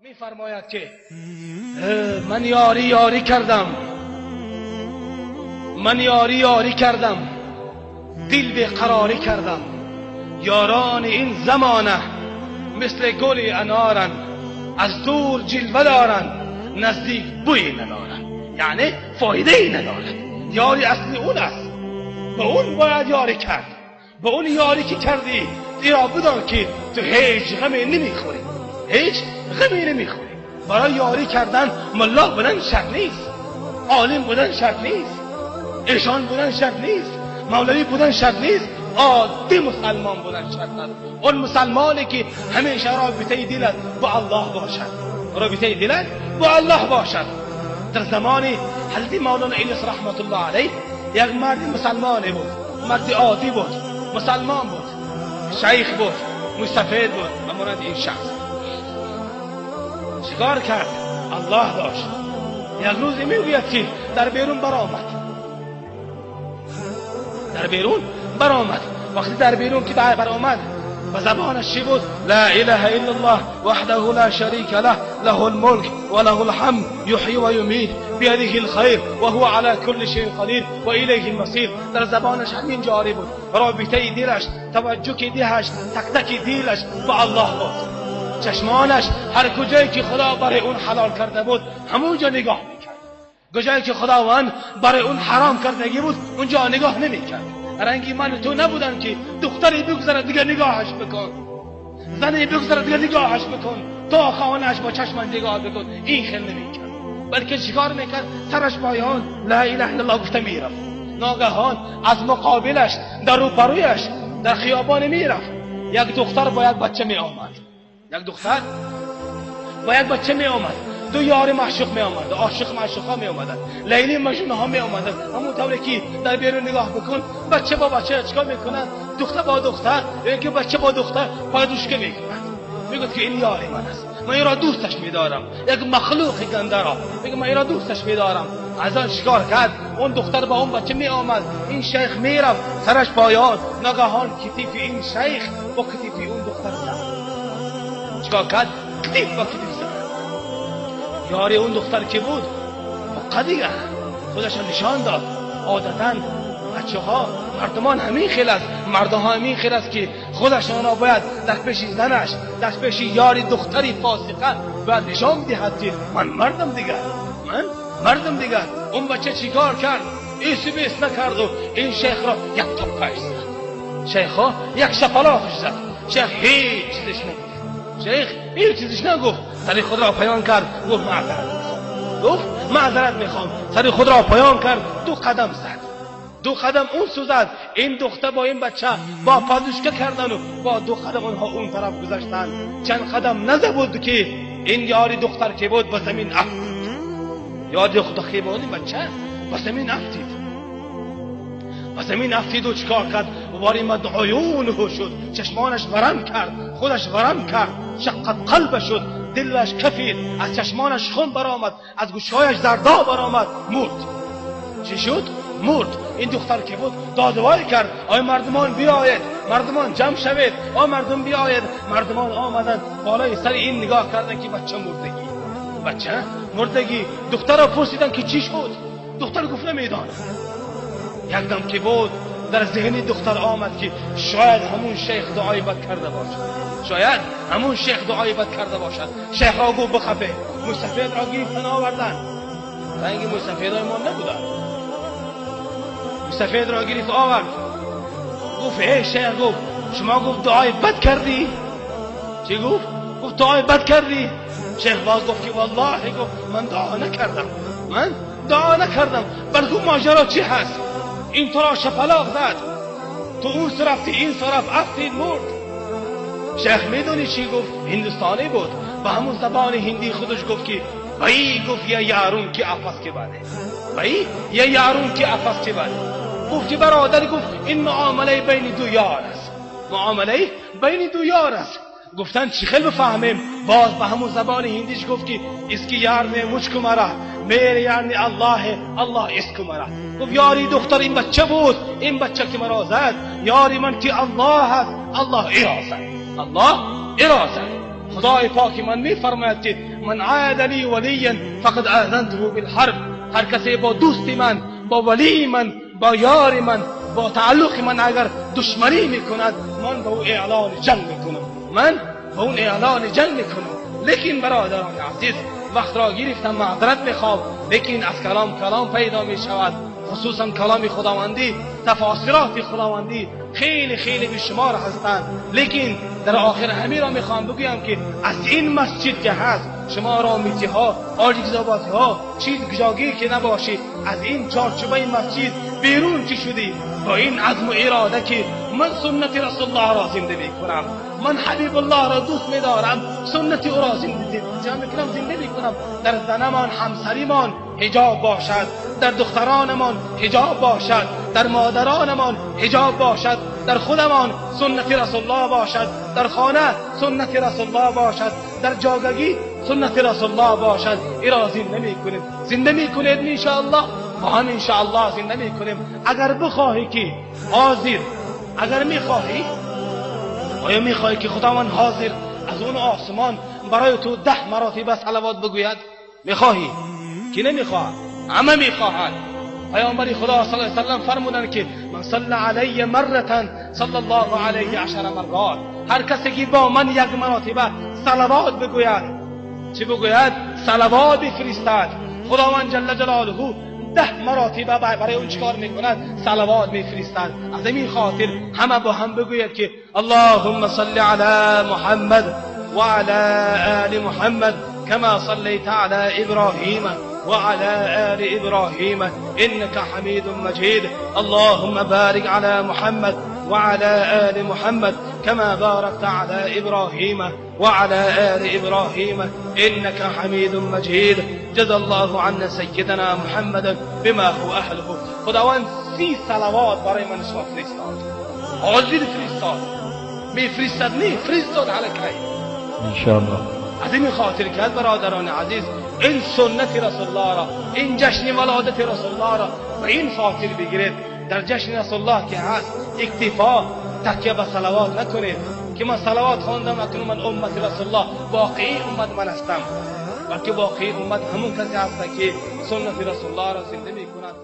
میفرماید که من یاری یاری کردم، من یاری یاری کردم، دل به قراری کردم. یاران این زمانه مثل گل انارن، از دور جلوه دارن، نزدیک بوی ندارن، یعنی فایده ای ندارد. یاری اصلی اون است، به اون باید یاری کرد. به اون یاری که کردی ایرا بدان که تو هیچ غمی نمیخوری، هیچ غمی نمیخوری. برای یاری کردن ملا بودن شرط نیست، عالم بودن شرط نیست، ایشان بودن شرط نیست، مولوی بودن شرط نیست، عادی مسلمان بودن شرط است. اون مسلمانی که همیشه رابطه دلت با الله باشد، رابطه دلت با الله باشد. در زمان حضرت مولانا الیاس رحمت الله علیه یک مرد مسلمانی بود، مرد عادی بود، مسلمان بود، شیخ بود، مستفید بود. امانت این شخص چیکار کرد؟ الله داشت. یک روزی میگوید که در بیرون برآمد، در بیرون برآمد. وقتی در بیرون که برآمد و زبانش چی بود؟ لا اله الا الله وحده لا شریک له، له الملک و له الحمد، یحیی و یمیت، بیده الخیر و هو علی کل شیء قدیر و الیه المصیر. در زبانش همین جاری بود. رابطه دلش، توجه دهش، تک تک دلش با الله بود. چشمانش هر کجایی که خدا برای اون حلال کرده بود همونجا نگاه میکرد، کجایی که خداوند برای اون حرام کردگی بود اونجا نگاه نمیکرد. رنگی من تو نبودن که دختری بگذره دیگه نگاهش بکن، زنی بگذره دیگه نگاهش بکن، تا خانهش با چشم نگاه بکن. این خیلی نمیکرد، بلکه چیکار میکرد؟ سرش پایان لا اله الا الله گفته میرفت. ناگهان از مقابلش در روبرویش در خیابان میرفت، یک دختر با یک بچه میآمد، یک دختر با یک بچه می آمد، دو یار معشوق می آمد، عاشق معشوق ها می آمدن، لیلی مجنون ها می آمدن. همون طوری که در بیرون نگاه بکن، بچه با بچه چیکار میکنن؟ دختر با دختر، یکی بچه با دختر پادوشکه میکنن. میگفت که این یار من است، من این را دوستش میدارم، یک مخلوق گنده را، میگه من این را دوستش میدارم. از آن چیکار کرد؟ اون دختر با اون بچه می آمد، این شیخ میرفت سرش پایان، ناگهان کتیف این شیخ با کتیف اون دختر زد. چیکار کرد؟ کتیف با کتیف زد. یاری اون دختر که بود موقع دیگه خودش نشان داد. عادتا بچه ها مردمان همین خیل است، مردها همین خیل است که خودشان را باید در پیش زنش، در پیش یاری دختری فاسقه باید نشان بدهد که من مردم دیگه، من مردم دیگه. اون بچه چیکار کرد؟ ایسی بیس نکرد و این شیخ را یک تپش زد، شیخ ها یک شپلاخش زد. شیخ هیچ چیزش نگفت، شیخ هیچ چیزش نگفت. سری خود را پایان کرد، گفت معذرت میخوام، گفت معذرت میخوام. سری خود را پایان کرد، دو قدم زد، دو قدم اون سو زد. این دختر با این بچه با پادوشکه کردن و با دو قدم اونها اون طرف گذشتن. چند قدم نزده بود که این یاری دختر که بود با زمین افتید. یاری دختر که بود این بچه با زمین افتید، با زمین افتید و چیکار کرد؟ وارمد عیونه شد، چشمانش ورم کرد، خودش ورم کرد، شقت قلب شد، دلش کفید، از چشمانش خون برآمد، از گوشهایش زردا برآمد، مرد. چی شد؟ مرد. این دختر که بود دادوای کرد، آی مردمان بیاید، مردمان جمع شوید، آی مردم بیاید. مردمان آمدند، بالای سر این نگاه کردند که بچه مردگی، بچه مردگی. دختر را پرسیدن که چی شد؟ دختر گفت نمیدانم. یک دم که بود در ذهن دختر آمد که شاید همون شیخ دعای بد کرده باشد، شاید همون شیخ دعای بد کرده باشد. شیخ را گفت بخفه، مستفید را گرفتن آوردن. رنگ مستفیدهای ما نبودن. مستفید را گرفت آورد، گفت ای شیخ، گفت شما گفت دعای بد کردی؟ چی گفت؟ گفت دعای بد کردی؟ شیخ باز گفت که والله، گفت من دعا نکردم، من دعا نکردم. بلکه ماجرا چی هست؟ این تو را شپلاق زد، تو اون رفتی این طرف افتید مرد. شیخ میدونی چی گفت؟ هندوستانی بود، با همون زبان هندی خودش گفت که بایی، گفت یه یارون که افس که بله، بایی یه یارون که افس که بله. گفت که برادر، گفت این معامله بین دو یار است، معامله بین دو یار است. گفتن چی خیلی بفهمیم؟ باز به همون زبان هندیش گفت که اسکی یار نه مچکو مرا، میره یعنی الله، الله اسکو مرا. گفت یاری دختر این بچه بود، این بچه که مرا زد، یاری من که الله هست، الله ایرا زد، الله ایرا زد. خدای پاک من میفرماید که من عاد لی ولیا فقد آذنته بالحرب. هر کسی با دوست من، با ولی من، با یار من، با تعلق من اگر دشمنی میکند، من به او اعلان جنگ میکنم، من به اون اعلان جنگ میکنم. لیکن برادران عزیز، وقت را گرفتم، معذرت میخوام، لیکن از کلام کلام پیدا میشود، خصوصا کلام خداوندی، تفاسیرات خداوندی خیلی خیلی بیشمار هستند. لیکن در آخر همین را میخوام بگویم که از این مسجد که هست، شما رامیتی ها، آجیزآبادی ها، چیز گجاگی که نباشید، از این چارچوبه این مسجد بیرون که شدی با این عزم و اراده که من سنت رسول الله را زنده میکنم، من حبیب الله را دوست میدارم، سنت او را زنده میکنم، زنده میکنم. در زنمان، همسریمان حجاب باشد، در دخترانمان حجاب باشد، در مادرانمان حجاب باشد، در خودمان سنت رسول الله باشد، در خانه سنت رسول الله باشد، در جاگگی سنت رسول الله باشد. ای را زنده میکنیم، زنده میکنید انشاءالله، ما هم انشاءالله زنده میکنیم. اگر بخواهی که حاضر، اگر میخواهی، آیا میخواهی که خداوند حاضر از اون آسمان برای تو 10 مراتب صلوات بگوید؟ میخواهی؟ که نمیخواهد، همه میخواهد. پیامبر خدا صلی الله علیه وسلم فرمودند که من صلی علی مرة صلی الله علیه 10 مرات. هر کسی که با من یک مراتبه صلوات بگوید، چی بگوید؟ صلوات بفرستد، خداوند جل جلاله 10 مراتبه برای اون چیکار میکند؟ صلوات میفرستد. از این خاطر همه با هم بگوید که اللهم صل علی محمد وعلى آل محمد كما صليت على إبراهيم وعلى آل إبراهيم إنك حميد مجيد. اللهم بارك على محمد وعلى آل محمد كما باركت على إبراهيم وعلى آل إبراهيم إنك حميد مجيد. جزا الله عنا سيدنا محمد بما هو أهله. خداوند 30 صلوات برای من شما فرستاد، حاضر فرستاد، میفرستد، نه فرستاد علی انشاءالله. از این خاطر که برادران عزیز، این سنت رسول الله را، این جشن ولادت رسول الله را به این خاطر بگیرید. در جشن رسول الله که هست اکتفا تکیه به صلوات نکنید که من صلوات خواندم اکنون من امت رسول الله، واقعی امت من هستم، بلکه واقعی امت همون کسی هست که سنت رسول الله را زنده میکند.